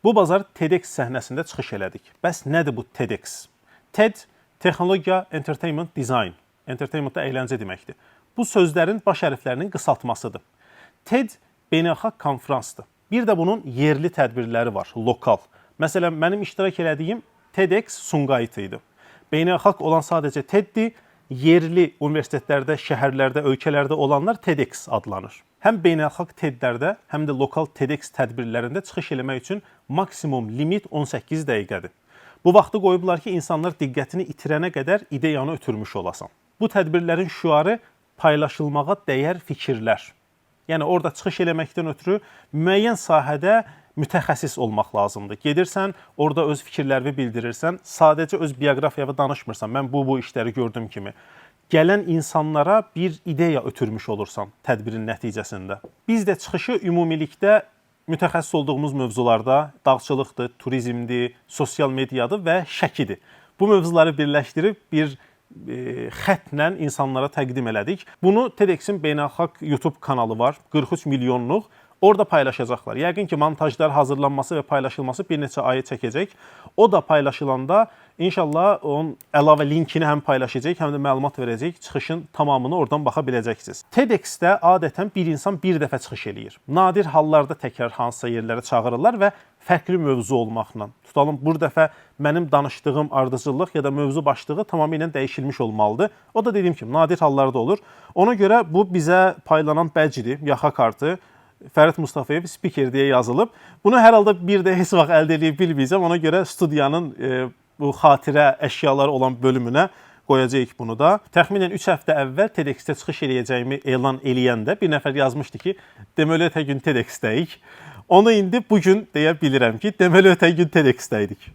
Bu bazar TEDx səhnəsində çıxış elədik. Bəs nədir bu TEDx? TED Texnologiya, Entertainment, Design. Entertainment da əyləncə deməkdir. Bu sözlərin baş hərflərinin qısaltmasıdır. TED beynəlxalq konfransdır. Bir də bunun yerli tədbirləri var, lokal. Məsələn, mənim iştirak elədiyim TEDx Sumqayıt idi. Beynəlxalq olan sadəcə TED-dir. Yerli universitetlərdə, şəhərlərdə, ölkələrdə olanlar TEDx adlanır. Həm beynəlxalq TED-lərdə, həm də lokal TEDx tədbirlərində çıxış eləmək üçün maksimum limit 18 dəqiqədir. Bu vaxtı qoyublar ki, insanlar diqqətini itirənə qədər ideyanı ötürmüş olasan. Bu tədbirlərin şüarı paylaşılmağa dəyər fikirlər. Yəni orada çıxış eləməkdən ötürü müəyyən sahədə mütəxəssis olmaq lazımdır. Gedirsən, orada öz fikirlərini bildirirsən, sadəcə öz bioqrafiyanı danışmırsan. Mən bu işləri gördüm kimi. Gələn insanlara bir ideya ötürmüş olursan tədbirin nəticəsində. Biz də çıxışı ümumilikdə mütəxəssis olduğumuz mövzularda dağçılıqdır, turizmdir, sosial mediadır və Şəkidir. Bu mövzuları birləşdirib bir xəttlə insanlara təqdim elədik. Bunu TEDx-in beynəlxalq YouTube kanalı var, 43 milyonluq. Orada paylaşacaqlar. Yəqin ki, montajlar hazırlanması və paylaşılması bir neçə ayı çəkəcək. O da paylaşılanda inşallah onun əlavə linkini həm paylaşacaq, həm də məlumat verəcək. Çıxışın tamamını oradan baxa biləcəksiniz. TEDx-də adətən bir insan bir dəfə çıxış eləyir. Nadir hallarda təkrar hansısa yerlərə çağırırlar və fərqli mövzu olmaqla. Tutalım, bu dəfə mənim danışdığım ardıcıllıq ya da mövzu başlığı tamamilə dəyişilmiş olmalıdır. O da dediyim kimi nadir hallarda olur. Ona görə bu bizə paylanan bəcdir, yaxa kartı. Fərid Mustafayev spiker deyə yazılıb. Bunu hər halda bir də heç vaxt əldə eləyə bilməyəcəm. Ona görə studiyanın bu xatirə əşyaları olan bölümünə qoyacağıq bunu da. Təxminən 3 həftə əvvəl TEDx-də çıxış eləyəcəyimi elan eləyəndə bir nəfər yazmışdı ki, deməli ötən gün TEDx-dəyik. Onu indi bu gün deyə bilirəm ki, deməli ötən gün TEDx-də idik.